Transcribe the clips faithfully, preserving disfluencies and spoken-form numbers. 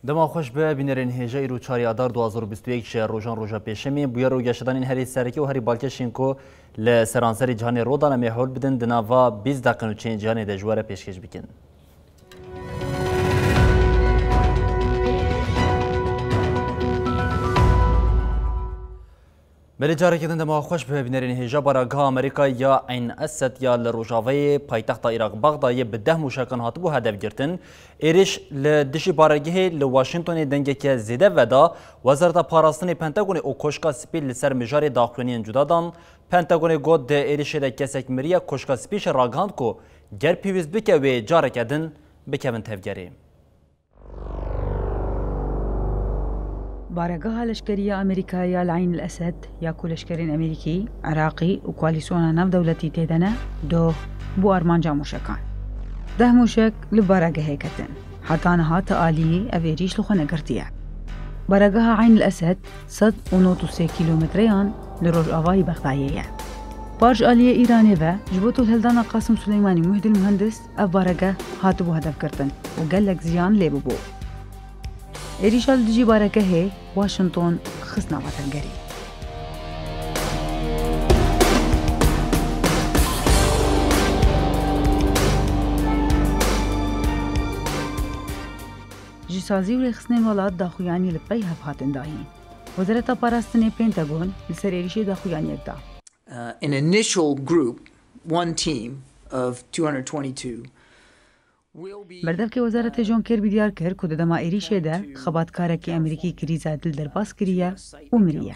Dema xweş be, bînerên hêja, îro çarê Adar du hazar û bîst û yek ji rojan roja pêşemê. Bûyer û geşedanên herî sereke û herî balkêş ên ku li seranserê cîhanê rû dane, em ê hewl bidin di nava bîst deqin û çêyên cîhanê de ji we re pêşkêş bikin. Belê, carekê din dema xweş be, bînerên hêja. Baregeha Amerîka ya Eyn Esed ya li rojavayê paytexta Iraq Bexdayê bi deh mûşekan hatibû hedef girtin. Êrîş li dijî baregehê li Washingtonê dengeke zêde veda. Wezareta Parastinê, Pentagonê û Koşka Spî li ser mijarê daxuyaniyên cuda dan. Pentagonê got, di êrîşê de kesek miriye. Koşka Spî jî ragihand ku ger pêwîst bike, wê careke din bikevin tevgerê. Baregeha leşkerî ya Amerîkayê ya li Eyn el Esed, ya ku leşkerên Amerîkî, Iraqî û koalîsyona navdewletî tê de ne, doh bû armanca mûşekan. Deh mûşek li baregehê ketin. Heta niha ti alî ev êrîş li xwe negirtiye. Baregeha Eyn el Esed sed û nod û sê kîlometreyan li rojavayî Bexdayê ye. Par ji aliyê Îranê ve, ji bo tolheldana Qasim Suleymanî Muhîddin Muhendis, ev baregeh hatibû hedefgirtin û gelek ziyan lê bûbû. Êrîşa li dijî baregehê Washington xist nava tevgerê. Ji sazî û rêxistinên welat daxuyanî li pey hev hatin dayîn. Wezareta Parastinê, Pentagon, li ser êrîşê daxuyaniyek da. Uh, an initial group, one team of two hundred twenty-two, will be Berdevkê Wezaretê John Kirby diyar kir ku di dema êrîşê de xebatkarekî Amerîkî krîza dil derbas kiriye û miriye.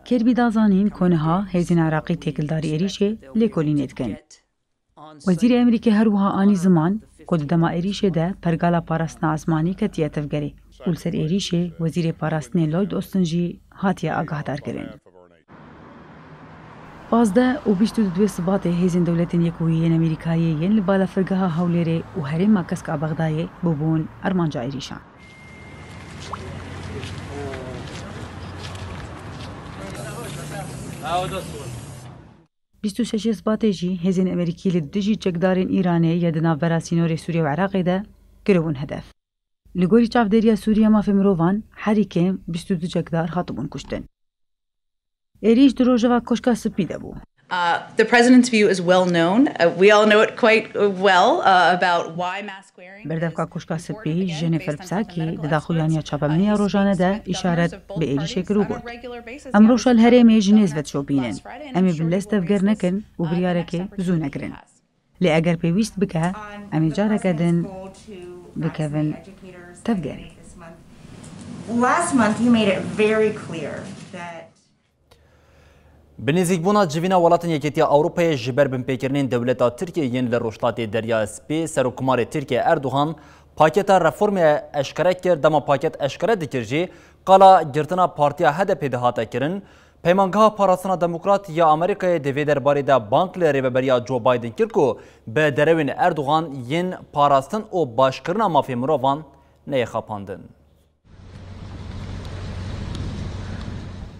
Kirby da zanîn ku niha hêzên Iraqî têkildarî êrîşê lêkolînê dikin. Wezîrê Amerîkê her wiha anî ziman ku di dema êrîşê de pergala parastina ezmanî ketiye tevgerê û li ser êrîşê Wezîrê Parastinê Lloyd Austin jî hatiye agahdarkirin. Pazdeh û bîst û du Sibatê hêzên Dewletên Yekbûyî yên Amerîkayê yên li balafirgeha Hewlêrê û herêma kesk a Bexdayê bûbûn armanca êrîşan. Bîst û şeş Sibatê jî hêzên Amerîkî li dijî çekdarên Îranê ya di navbera sînorê Sûriye û Iraqê de kiribûn hedef. Li gorî çavdêriya Sûriye mafê mirovan herî kêm bîst û du çekdar hatibûn kuştin. Êrîş di rojeva Koşka Spî de bû. Uh, the president's view is well known. Uh, we all know it quite, uh, well, uh, about why mask wearing Berdevka Koşka Spî, Jennifer Psaki, di daxuyaniya çapemeniya rojane de îşaret bi êrîşê kir û got, Em rewşa li herêmê ji nêz ve dişopînin. Em ê bi lez tevger nekin û biryarekê bi zû negirin. Lê eger pêwîst bike, em ê careke din bikevin tevgerê. Last month he made it very clear that Bi nêzîkbûna civîna welatên Yekîtiya Ewropayê ji ber binpêkirinên dewleta Tirkiyê yên li Rojhilatê Derya Spî, Serokkomarê Tirkiyê Erdogan paketa reformê eşkere kir. Dema paket eşkere dikir jî, qala girtina partiya H D P dihate kirin. Peymangeha Parastina Demokrat ya Amerîkayê di vê derbarê de bang li rêveberiya Joe Biden kir ku bi derewên Erdogan yên parastin û başkirina mafê mirovan neyê xapandin.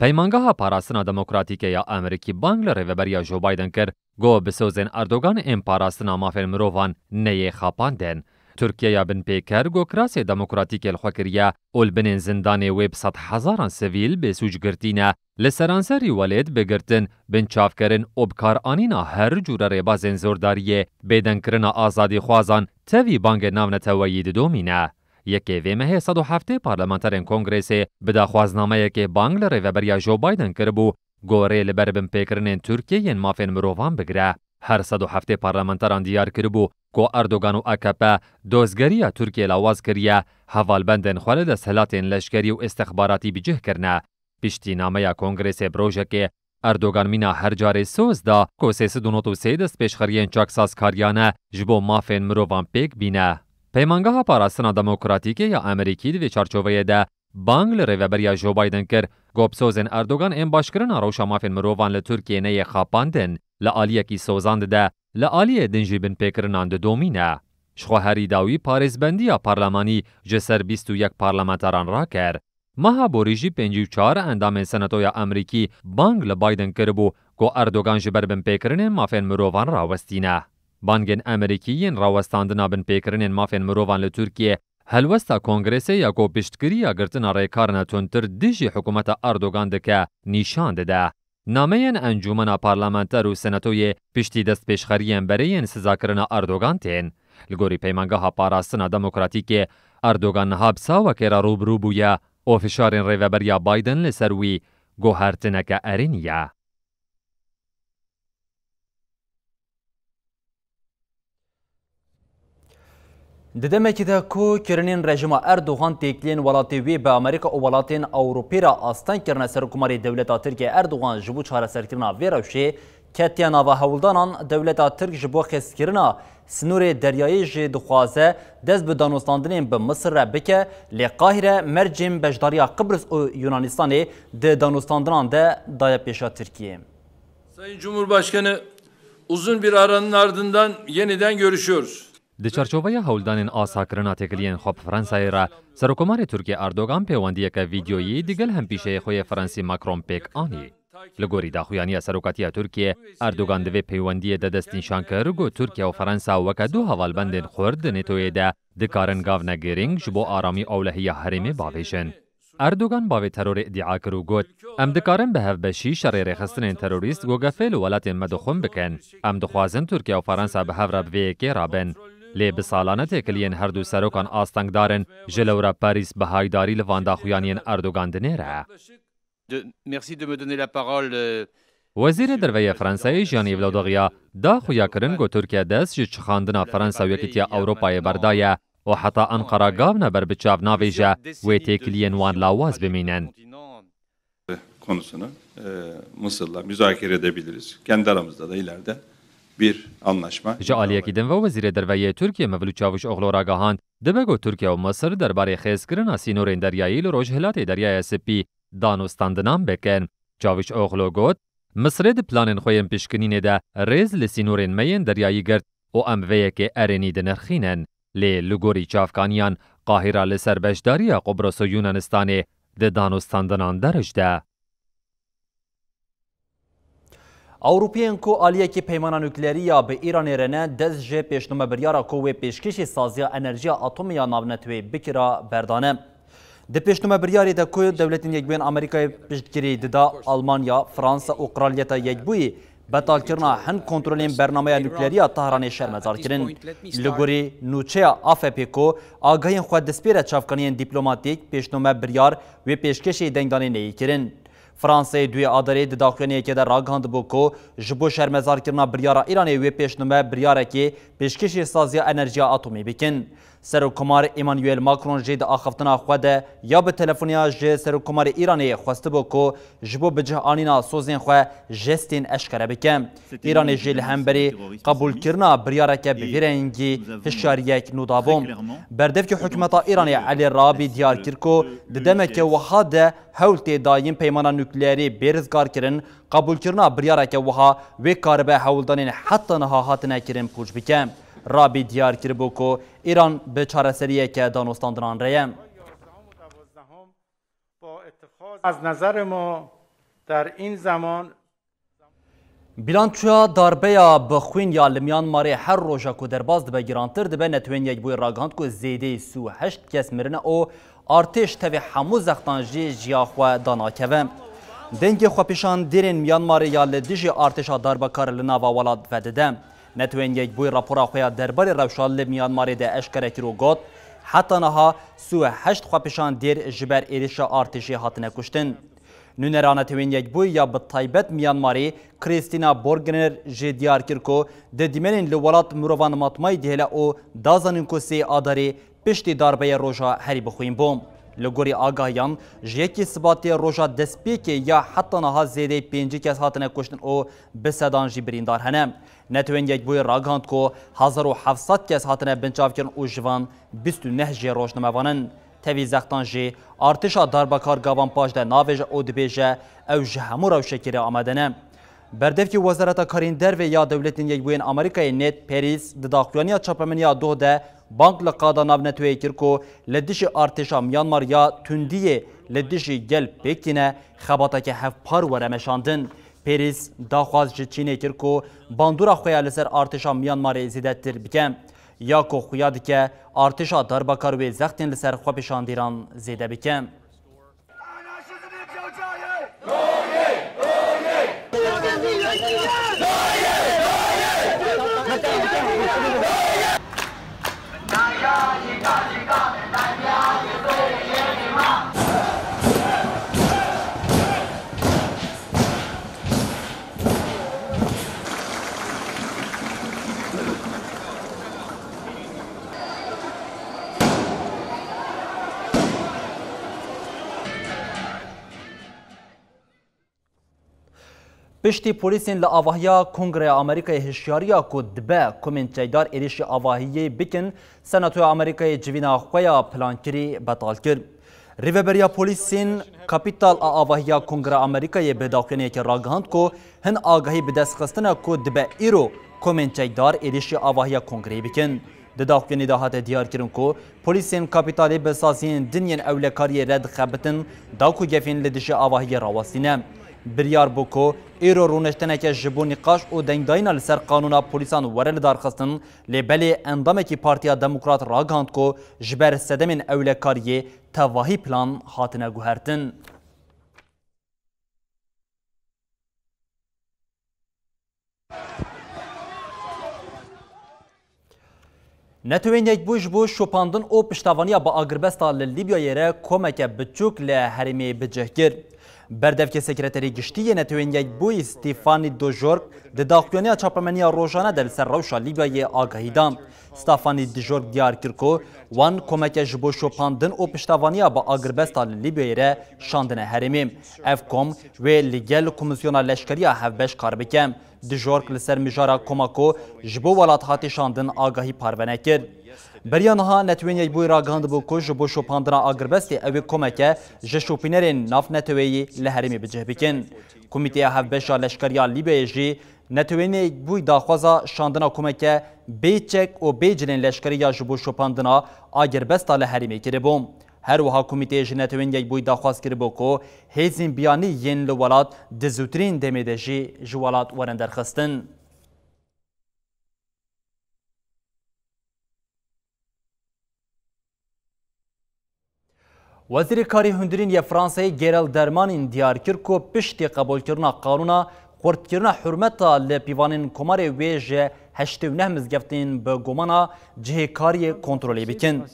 Peymangeha Parastina Demokratîk ya Amerîkî bang li rêveberiya Joe Biden kir ku bi sozên Erdogan ên parastina mafên mirovan neyê xapandin. Tirkiyeya binpêker ku kirasê demokratîkê li xwe kiriye û li binên zindanê wê bi sedhezaran sivîl bêsûc girtî ne, li seranserî welêt bi girtin, binçavkirin û bikaranîna her cûre rêbazên zordariyê, bêdengkirina azadîxwazan tevî bangên navneteweyî didomîne. Yekê vê mehê sed û heftê parlamenterên Kongresê bi daxwaznameyekê bang li rêveberiya Joe Biden kiribû, ku rê li ber binpêkirinên Tirkiyê yên mafên mirovan bigire. Her sed û heftê parlamenteran diyar kiribû ku Erdogan û A K P dozgeriya Tirkiyê lawaz kiriye, hevalbendên xwe li desthilatên leşkerî û îstixbaratî bi cih kirine. Piştî nameya Kongresê bi rojekê, Erdogan mîna her carê soz da ku sê sed û nod û sê destpêşxeriyên çaksazkariyane ji bo mafên mirovan pêk bîne. Peymangeha Parastina Demokratîkê ya Amerîkî di vê çarçoveyê de bang li rêveberiya Joe Biden kir, ku bi sozên Erdogan ên başkirina rewşa mafên mirovan li Tirkiyê neyê xapandin, li aliyekî sozan dide, li aliyê din jî binpêkirinan didomîne. Ji xwe herî dawî parêzbendiya parlemanî ji ser bîst û yek parlamenteran rakir. Meha borî jî pêncî û çar endamên Senatoya Amerîkî bang li Biden kiribû ku Erdogan ji ber binpêkirinên mafên mirovan rawestîne. Bangên Amerîkî yên rawestandina binpêkirinên mafên mirovan li Tirkiyê Helwesta Kongresê ya ku piştgiriya girtina rêkarina tundtir dijî hikûmeta Erdogan dike, nîşan dide. Nameyên Encûmena Parlamenter û Senatoyê piştî destpêşxeriyên berê yên sizakirina Erdogan tên. Li gorî Peymangeha Parastina Demokratîkê, Erdogan niha bi sawekê re rû bi rû bûye û fişarên rêveberiya Biden li ser wî guhertineke erênî ye. Di demekî de ku kirinên rejîma Erdogan têkiliyên welatê wê bi Amerîka û welatên Ewropî re asteng kirine, Serokkomarê dewleta Tirkiyê Erdogan ji bo çareserkirina vê rewşê ketiye nava hewldanan. Dewleta Tirk ji bo xistkirina sînorê deryayî jî dixwaze dest bi danûstandinên bi Misir re bike, lê Qahîre mercên beşdariya Qibris û Yunanistanê di danûstandinan de daye pêşa Tirkiyê. Sayın Cumhurbaşkanı, uzun bir aranın ardından yeniden görüşüyoruz. Di çarçoveya hewldanên asakirina têkiliyên xwe bi Fransayê re, Serokkomarê Tirkiyê Erdogan pêwendiyeke vîdeoyî digel hempîşeyê xwe yê Fransî Macron pêk anî. Li gorî daxuyaniya serokatiya Tirkiyê, Erdogan di vê peywendiyê de destnîşan kir, got Tirkiye û Fransa weke du hevalbendên xurt di NATOyê de dikarin gavne girîng ji bo aramî û ewlehiya herêmê bavêjin. Erdogan bavê terorê îdia kir û got, Em dikarin bi hevbeşî şerê rêxistinên terorîst ku gefê li welatên me dixwin bikin. Em dixwazin Tirkiye û Fransa bi hev re bi vê yekê re bin. Lê bi salan e têkiliyên her du serokan astengdar in, ji lewra Parîs bi haydarî li van daxuyaniyên Erdogan dinêre. De, merci de me donner la parole, euh, Wezîrê Derve yê Fransayê Jean-Yves Le Drian da xuyakirin ku Tirkiye dest ji çixandina Fransa û Yekîtiya Ewropayê berdaye û heta Ankara gavna ber bi çav navêje wê têkiliyên wan lawaz bimînin. Konusunu, e, Mısır'la müzakere edebiliriz. Kendi aramızda da ileride bir anlaşma. Ji aliyekî din ve Wezîrê Derve yê Tirkiyê Mevlût Çavuşoglu ragihand, dibe ku Tirkiye û Misir derbarê xêzkirina sînorên deryayî li Rojhilatê Deryaya Spî danûstandinan bikin. Çavuşoglu got, Misirê di planên xwe yên pişkinînê de rêz li sînorên me yên deryayî girt û em vê yekê erênî dinirxînin. Lê li gorî çavkaniyan, Qahîra li ser beşdariya Qubros û Yunanistanê di danûstandinan de rijd e. Ewropiyên ku aliyekî peymana nukleerî ya bi Îranê re ne, dest ji pêşnûme biryara ku wê pêşkêşî saziya enerjiya atomî ya navneteweyê bikira berdane. Di pêşnûme biryarê de ku Dewletên Yekbûyên Amerîkayê piştgirî dida, Almanya, Fransa û Qraliyeta Yekbûyî betalkirina hin kontrolên bernameya nukleerî ya Tehranê şermezar kirin. Li gorî nûçeya A F P ku agahiyên xwe dispêre çavkaniyên dîplomatîk, pêşnûme biryar wê pêşkêşî dengdanê neyê kirin. Fransayê duyê Adarê di daxuyaniyekê de ragihandibû ku ji bo şermezarkirina biryara Îranê wê pêşnûme biryarekê pêşkêşî saziya enerjiya atomî bikin. Serokkomar Emmanuel Macron jî di axiftina xwe de ya bi telefonê ya ji Serokkomarê Îranê xwestibû ku ji bo bi cih anîna sozên xwe jestên eşkere bike. Îranê jî li hemberî qebûlkirina biryareke bi vî rengî hişyariyek nû dabû. Berdevkê hikûmeta Îranê Elî Rabî diyar kir ku di demeke wiha de hewl tê dayîn peymana nukleerî bê rizgarkirin, qebûlkirina biryareke wiha wê karibe hewldanên heta niha hatine kirin pûç bike. Rabî diyar kiribû ku Îran bi çareseriyeke danûstandinan re ye. از نظر ما در این زمان Bilançoya darbeya bi xwîn ya li Myanmarê her roja ku derbas dibe girantir dibe. Netewên Yekbûyî ragihand ku zêdeyî sî û heşt kes mirine û artêş tevî hemû zextan jî ji ya xwe danakeve. Dengê xwepêşandêrên Myanmarê ya li dijî artêşa darbekar li nava welat vedide. Netewên Yekbûyî rapora xwe ya derbarê rewşa li Myanmarê de eşkere kir û got, heta niha sî û heşt xwepêşandêr ji ber êrişa artêşê hatine kuştin. Nûnera Netewên Yekbûyî ya bi taybet Myanmarê, Christina Borgner jî diyar kir ku di dîmenên li welat mirovan matmayî dihêle û da zanîn ku sê Adarê piştî darbeyê roja herî bi xwîn bû. Li gorî agahiyan, ji yekê Sibatê roja destpêkê ya heta niha zêdeyî pêncî kes hatine kuştin û bi sedan jî birîndar hene. Netewên Yekbûyî ragihand ku hezar û heft sed kes hatine binçavkirin û ji van bîst û neh jê rojnamevan in. Tevî zextan jî artêşa darbekar gavan paş de navêje û dibêje ew ji hemû rewşekê re amade ne. Berdevkê Wezareta Karên Derve ya Dewletên Yekbûyên Amerîkayê Ned Price di daxuyaniya çapemeniya doh de bang li qada navneteweyê kir ku li dijî artêşa Myanmar ya tundiyê li dijî gel pêk tîne xebateke hevpar were meşandin. Pêrîs daxwaz ji Çînê kir ku bandora xwe ya li ser artêşa Myanmarê zêdetir bike. ya ku xuya dike artêşa darbakar wê zextên li ser xwepêşandîran zêde bike. Piştî polîsên li avahiya Kongreya Amerîkayê hişyariya ku dibe komên çekdar êrişî avahiyê bikin, Senatoya Amerîkayê civîna xwe ya plankirî betal kir. Rêveberiya polîsên Kapîtal a avahiya Kongreya Amerîkayê bi daxuyaniyekê ragihand ku hin agahî bi dest xistine ku dibe îro komên çekdar êrişî avahiya Kongreyê bikin. Di daxuyanî de hate diyarkirin ku polîsên Kapîtalê bi saziyên din yên ewlekariyê re dixebitin da ku gefên li dijî avahiyê rawestîne. Biryar bû ku îro rûniştineke ji bo nîqaş û dengdayîna li ser qanûna polîsan were lidarxistin, lê belê endamekî Partiya Demokrat ragihand ku ji ber sedemên ewlekariyê tevahî plan hatine guhertin. Netewên Yekbûyî ji bo şopandin û piştevaniya bi agirbesta li Lîbyayê re komeke biçûk li herêmê bi cih kir. Berdevkê Sekreterê Giştî yê Netewên Yekbûyî Stefani Dojorg di daxuyaniya çapemeniya rojane de li ser rewşa Lîbyayê agahî da. Stefani Dojorg diyar kir ku wan komeke ji bo şopandin û piştevaniya bi agirbesta li Lîbyayê re şandine herêmê. Ev kom wê li gel Komîsyona Leşkeriya Hevbeş kar bike. Dijork li ser mijara koma ku ji bo welat hatî şandin agahî parve nekir. Beriya niha Netewên Yekbûyî ragihandibû ku ji bo şopandina agirbestê ew ê komeke ji şopînerên navneteweyî li herêmê bi cih bikin. Komîteya Hevbeşa Leşkeriya Lîbyayê jî Netewên Yekbûyî daxwaza şandina komeke bê çek û bê cilên leşkerî ya ji bo şopandina agirbesta li herêmê kiribû. Her wiha komîteyê ji Netewên Yekbûyî daxwaz kiribû ku hêzên biyanî yên li welat di zûtirîn demê de jî ji welat werin derxistin. Wezîrê Karê Hundirîn yê Fransayê Gerald Dermanin diyar kir ku piştî qebûlkirina qanûna xurtkirina hurmeta li pîvanên komarê wê ji heştê û neh mizgeftên bi gomana cihê kariyê kontrolê bikin.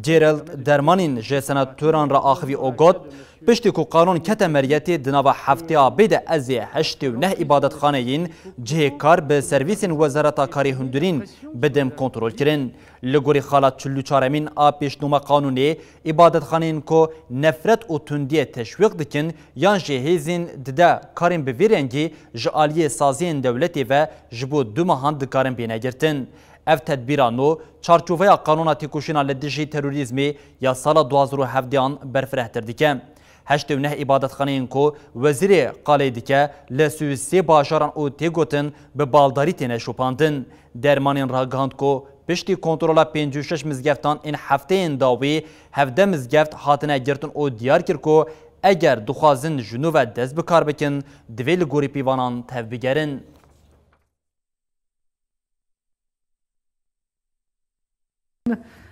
Gerald Dermanin ji senatoran re axivî û got, piştî ku qanûn kete meriyetê di nava heftê a bê de ez ê heştê û neh îbadetxaneyên cihê kar bi servîsên Wezareta Karê Hundirîn bidim kontrolkirin. Li gorî xala çil û çaremîn a pêşnûma qanûnê, îbadetxaneyên ku nefret û tundiyê teşwîq dikin yan jî hêzên dide karên bi vî rengî ji aliyê saziyên dewletê ve ji bo du mehan dikarin bêne girtin. Ev tedbîra nû çarçoveya qanûna têkoşîna li dijî terorîzmê ya sala du hazar û hevdeh an berfirehtir dike. Heştê û neh îbadetxaneyên ku wezîrê qalê dike li sî û sê bajaran û tê gotin bi baldarî têne şopandin. Dermanên ragihand ku piştî kontrola pêncî û şeş mizgeftan ên hefteyên dawî hevdeh mizgeft hatine girtin û diyar kir ku eger dixwazin ji nû ve dest bi kar bikin, divê li gorî pîvanan tevbigerin.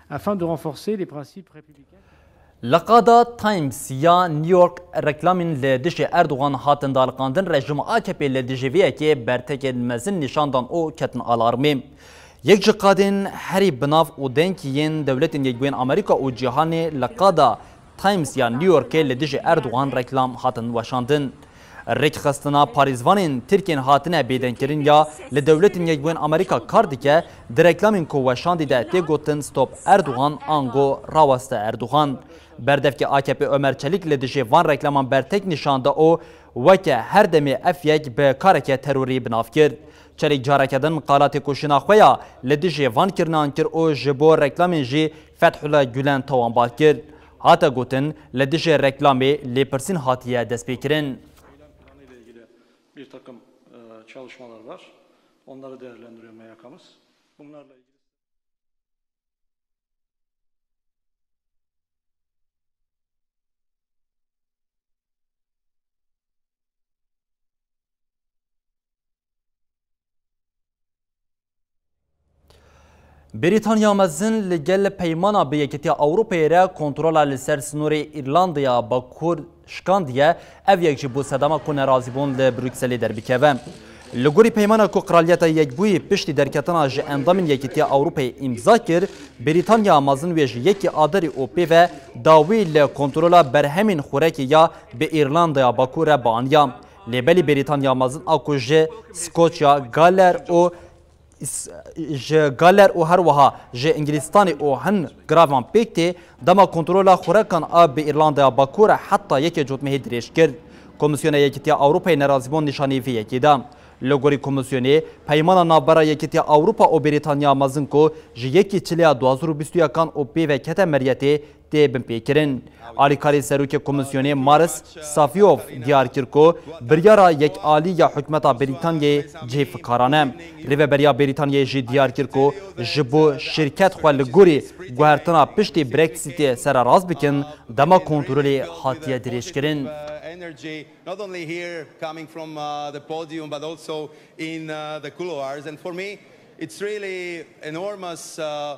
Afin de renforcer les principes républicains. Li qada Times ya New York reklamên li dijî Erdogan hatin daliqandin, rejîma A K P li dijî vê yekê bertekên mezin nîşan dan û ketin alarmê. Yek ji qadên herî binav û deng yên Dewletên Yekbûyên Amerîka û cîhanê li qada Times ya New Yorkê li dijî Erdogan reklam hatin weşandin. Rêkxistina parêzvanên Tirkên hatine bêdengkirin ya li Dewletên Yekbûyên Amerîka kar dike, di reklamên ku weşandî de tê gotin Stop Erdogan ango Raweste Erdogan. Berdevkê A K P Omer Çelîk li dijî van reklaman bertek nîşan da û weke her demê ev yek bi kareke terorî bi nav kir. Çelîk careke din qala têkoşîna xwe ya li dijî van kirinan kir û ji bo reklamên jî Fethullah Gulen tawanbar kir. Hate gotin, li dijî reklamê lêpirsîn hatiye destpêkirin. Eylem planı ile ilgili bir takım, e, çalışmalar var. Onları değerlendiriyor M Y K'mız. Bunlarla ilgili Brîtanya Mezin li gel peymana bi Yekîtiya Ewropayê re kontrola li ser sînorê Îrlandaya Bakur şikandiye, ev yek jî bû sedema ku nerazîbûn li Brukselê derbikeve. Li gorî peymana ku Qraliyeta Yekbûyî piştî derketina ji endamên Yekîtiya Ewropayê îmza kir, Brîtanya Mezin wê ji yekê Adarê û pê ve dawî li kontrola berhemên xurekê ya bi Îrlandaya Bakur re bianiya. Lê belê Brîtanya Mezin a ku ji Skoçya, Galer û Îs-, ji Galer û her wiha ji Îngilîstanê û hin giravan pêk tê, dema kontrola xurekan a bi Îrlandaya Bakur re heta yekê Cotmehê dirêj kir. Komîsyona Yekîtiya Ewropayê nerazîbûn nîşanî vê yekê da. Li gorî komîsyonê, peymana navbera Yekîtiya Ewropa û Brîtanya Mezin ku ji yekê Çilîya du hazar û bîst û yekan û pê ve kete meriyetê, tê binpêkirin. Alîkarê Serokê Komîsyonê Maris Safiyov diyar kir ku biryara yekalî ya hikûmeta Brîtanyayê cihê fikaran e. Rêveberiya Brîtanyayê jî diyar kir ku ji bo şirket xwe li gorî guhertina piştî Brexitê sererast bikin, dema kontrolê hatiye dirêjkirin. Uh, energy, not only here coming from, uh, the podium, but also in, uh, the couloirs. And for me, it's really enormous, uh,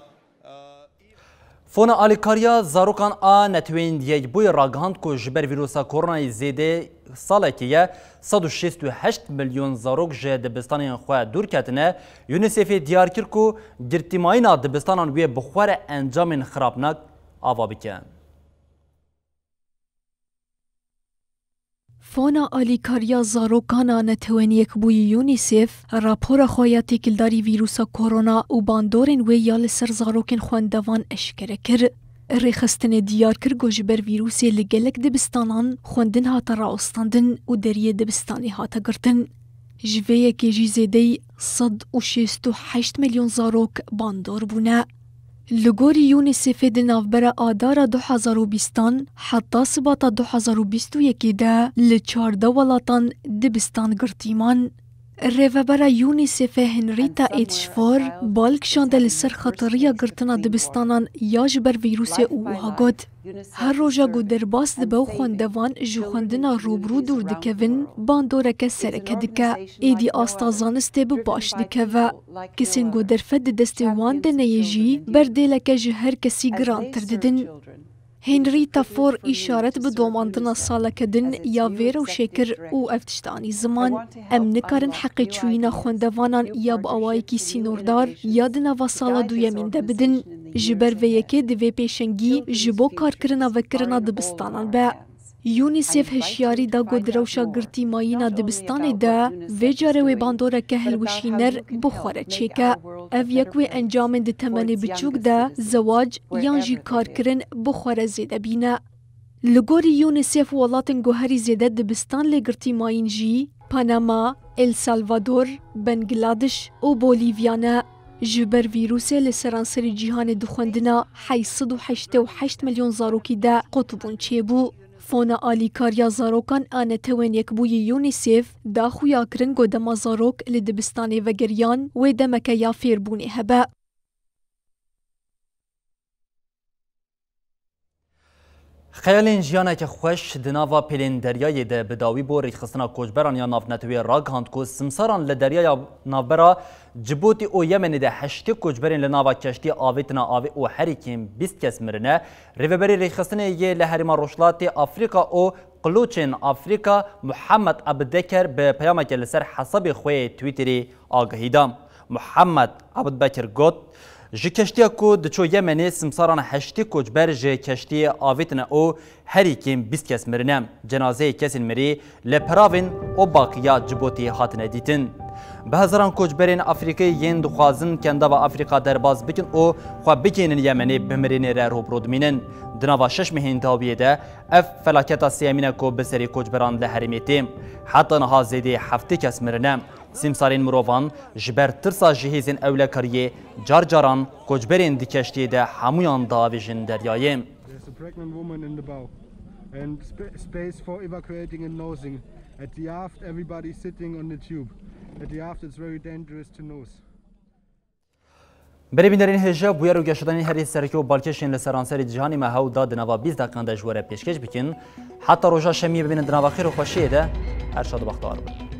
Fona alîkariya zarokan a Netewên Yekbûyî ragihand ku ji ber vîrusa koronayê zêdê salekê ye sed û şêst û heşt milyon zarok ji dibistanên xwe dûr ketine. UNICEFê diyar kir ku girtîmayîna dibistanan wê bi xwe re encamên xirabnak ava bike. Fona Alîkariya Zarokan a Netewên Yekbûyî UNICEF rapora xwe ya têkildarî vîrusa korona û bandorên wê ya li ser zarokên xwendevan eşkere kir. Rêxistinê diyar kir ku ji ber vîrusê li gelek dibistanan xwendin hate raostandin û deriyê dibistanê hate girtin. Ji vê yekê jî zêdeyî sed û şêst û heşt milyon zarok bandor bûne. Li gorî UNICEFê di navbera Adara du hazar û bîstan heta Sibata du hazar û bîst û yekê de li çardeh welatan dibistan girtî man. Rêvebera UNICEFê Henrietta Etschfor bal kişande li ser xetiriya girtina dibistanan ya ji ber vîrusê û wiha got, Her roja ku derbas dibe û xwendevan ji xwendina rûbirû dûr dikevin, bandoreke sereke dike. Êdî asta zanistê bi baş dikeve. Kesên ku derfet di destê wan de neyê jî, berdêleke ji her kesî girantir didin. Henrietta Fore îşaret bi domandina saleke din ya vê rewşê kir û ev tişt anî ziman, Em nikarin heqê çûyîna xwendevanan ya bi awayekî sînordar ya di nava sala duyemîn de bidin. Ji ber vê yekê divê pêşengî ji bo karkirina vekirina dibistanan be. UNICEF hişyarî da ku di rewşa girtîmayîna dibistanê de vê carê wê bandoreke hilweşîner bi xwe re çêke. Ev yek wê encamên di temenê biçûk de zewac yan jî karkirin bi xwe re zêde bîne. Li gorî UNICEF welatên ku herî zêde dibistan lê girtîmayîn jî Panama, El Salvador, Bangladeş û Bolîvya ne. Ji ber vîrusê li seranserî cîhanê di xwendina heyt sed û heştê û heşt milyon zarokî de qutbûn çêbû. Fona Alîkariya Zarokan a Netewên Yekbûyî UNICEF da xuyakirin ku dema zarok li dibistanê vegeriyan wê demeke ya fêrbûnê hebe. Xeyalên jiyaneke xweş di nava pêlên deryayê de bi dawî bû. Rêkxistina koçberan ya navneteweyê ragihand ku simsaran li deryaya navbera Cibotî û Yemenê de heştê koçberên li nava keştiyê avêtine avê û herî kêm bîst kes mirine. Rêveberê rêkxistinê yê li herêma Rojhilatê Afrîka û Qiloçên Afrîka Muhammed Abdeker bi peyameke li ser hesabê xwe yê Twitterê agahî da. Muhammed Abdbekir got, Ji keştiya ku diço Yemenê simsaran heştê koçber ji keştiyê avêtine û herî kêm bîst kes mirine. Cenazeyê kesên mirî li piravên Obak ya Cibotê hatine dîtin. Bi hezaran koçberên Afrîkayê yên dixwazin kendava Afrîka derbas bikin û xwe bigihînin Yemenê bi mirinê re rûbirû dimînin. Di nava şeş mehên dawiyê de ev felaketa sêyemîn e ku bi serê koçberan li herêmê tê. Heta niha zêdê heftê kes mirine. Sîmsarên mirovan ji ber tirsa ji hêzên ewlekariyê car caran koçberên di keştiyê de hemûyan diavêjin deryayê. There's a pregnant woman in the bow and sp- space for evacuating and nosing. At the aft, everybody sitting on the tube. At the aft, it's very dangerous to nose. Berê bînerên hêja, bûyer û geşedanên herî sereke û balkêşên li seranserê cîhanê me hewl da di nava bîst deqeyan de ji we re pêşkêş bikin. Heta roja şemiyê bibînin di nava xêr û xweşiyê de, her şad û bextewar bin.